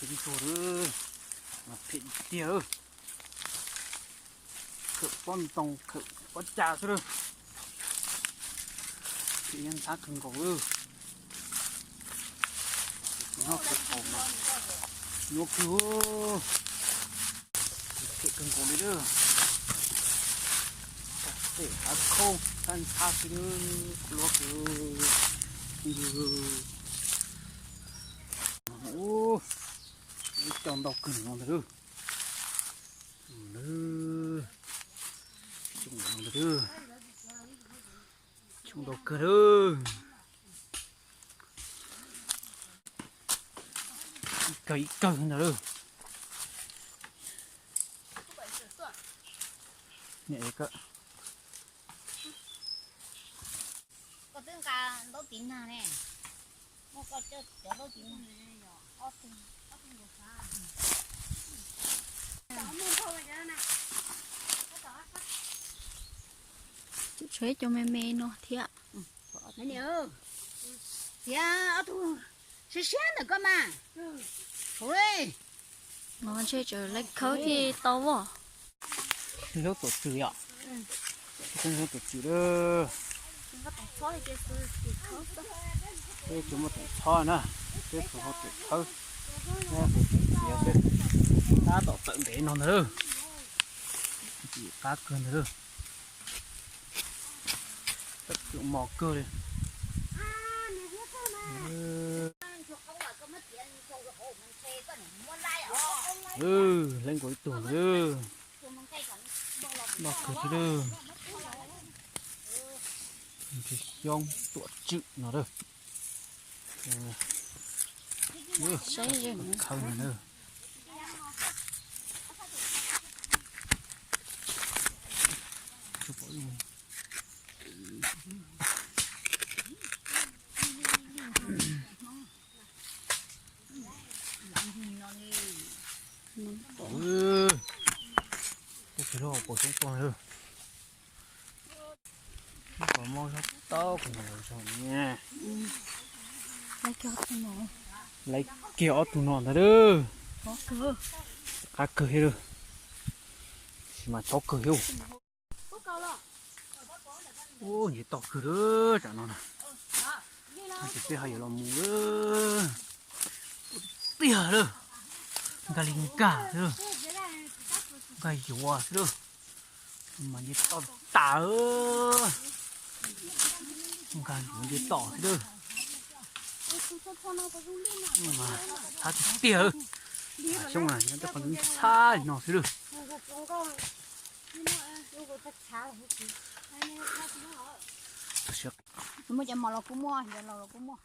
Ntsuag lawm, mas phem tiag lawm. Khawm pob ntoo khawm pob cas xwb lawm. Phem nyab ntxhab kawg nkaus lawm. Nyob kawg haus mas nyuaj kawg. Phem kawg nkaus li lawm. Tej hav khaub tab ntxhab xwb lawm, luab kawg. Ub, ib co ntau kawg no ntag lawm. Coob ntau kawg lawm. Ib kawg ib kawg ntag lawm. Niam, koj twb nqa ntaub tiv nag ne, muab koj cov ntaub tiv nag. Tshuav ib co me me no thiab. Txiav ob tug siab siab ntawm koj mas. Ua li no ntshe tseem lawv khawb thiaj tau os. Zaub tuam tswm yom. Zaub tuam tswm lawm. Peb tsis muaj toom txhob na, peb tsuas hu tus khawb, hu tus txiav xwb. Tab tom tawm ntev no ntag lawm. Tsis qab kawg ntag lawm. Tawm cov mos kawg li. Leej nkaus ib tug ntag lawm. Loj kawg thiab lawm. Ntshe xyoob tuam tswm no lawm. Saib khawb no na. Tej tsis loj puas xyoob tuaj lawm. Ib qho mob zaub taub kuv mus lawm zaum ne. Laiv kiag ob tug no ntag lawm. Qab kawg thiab lawm. Tab sis mas chov kawg thiab. Ub, nce toj kawg lawm tsam no na. Tab sis peb ho yuav los mus lawm. Tiag lawm. Nkag li nkag xwb lawm. Nkag yuav xwb lawm. Mas nce toj tas. Nkag yuav nce toj xwb lawm. Mas thab tiag tiag lawm. Xyoob na, nyob tej qhov ntxhab li no xwb lawm. Muab cov mos los kuj muaj, yog laus los kuj muaj.